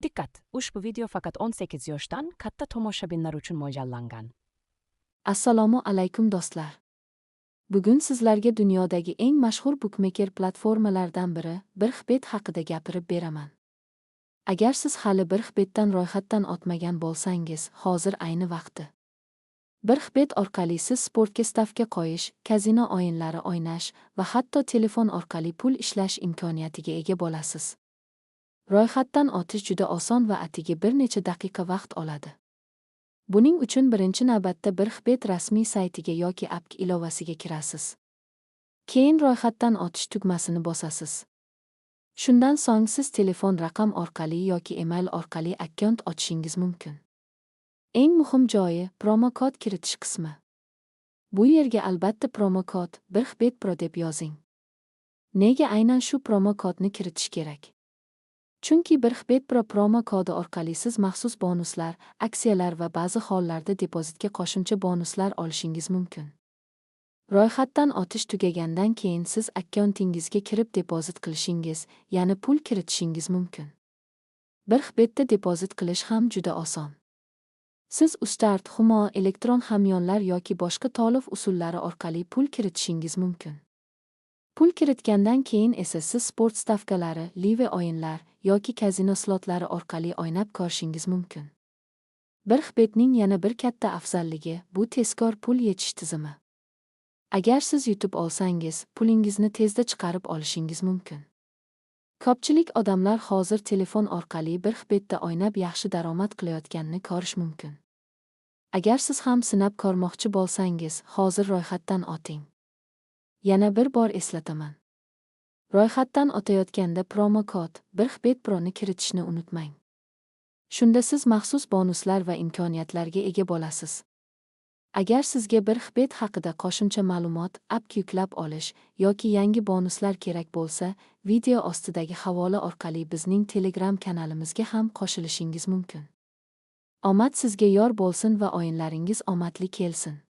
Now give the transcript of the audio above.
Dikkat! Ushbu video faqat 18 yoshdan katta tomoshabinlar uchun mo'ljallangan. Assalomu alaykum, do'stlar. Bugun sizlarga dunyodagi eng mashhur bukmeker platformalardan biri 1xBet haqida gapirib beraman. Agar siz hali 1xBetdan ro'yxatdan o'tmagan bo'lsangiz, hozir ayni vaqti. 1xBet orqali siz sportga stavka qo'yish, kazino o'yinlari o'ynash va hatto telefon orqali pul ishlash imkoniyatiga ega bo'lasiz. Ro'yxatdan o'tish juda oson va atigi bir necha daqiqa vaqt oladi. Buning uchun birinchi navbatda 1xBet rasmiy saytiga yoki apk ilovasiga kirasiz. Keyin ro'yxatdan o'tish tugmasini bosasiz. Shundan so'ng siz telefon raqam orqali yoki email orqali akkaunt ochishingiz mumkin. Eng muhim joyi promo kod kiritish qismi. Bu yerga albatta promo kod 1xBet Pro deb yozing. Nega aynan shu promo kodni kiritish kerak? Chunki 1xBet Pro promo kodi orqali siz maxsus bonuslar, aksiyalar va ba'zi hollarda depozitga qo'shimcha bonuslar olishingiz mumkin. Ro'yxatdan o'tish tugagandan keyin siz akkauntingizga kirib depozit qilishingiz, ya'ni pul kiritishingiz mumkin. 1xBetda depozit qilish ham juda oson. Siz Uzcard, Humo, elektron hamyonlar yoki boshqa to'lov usullari orqali pul kiritishingiz mumkin. Pul kiritgandan keyin esa siz sport stavkalari, live o'yinlar yoki kazino slotlari orqali o'ynab ko'rishingiz mumkin. 1xBetning yana bir katta afzalligi bu tezkor pul yechish tizimi. Agar siz yutib olsangiz, pulingizni tezda chiqarib olishingiz mumkin. Ko'pchilik odamlar hozir telefon orqali 1xBetda o'ynab yaxshi daromad qilayotganini ko'rish mumkin. Agar siz ham sinab ko'rmoqchi bo'lsangiz, hozir ro'yxatdan o'ting. Yana bir bor eslataman. Ro'yxatdan o'tayotganda promo kod 1xBet Pro'ni kiritishni unutmang. Shunda siz maxsus bonuslar va imkoniyatlarga ega bo'lasiz. Agar sizga 1xBet haqida qo'shimcha ma'lumot, apk yuklab olish yoki yangi bonuslar kerak bo'lsa, video ostidagi havola orqali bizning Telegram kanalimizga ham qo'shilishingiz mumkin. Omad sizga yor bo'lsin va o'yinlaringiz omadli kelsin.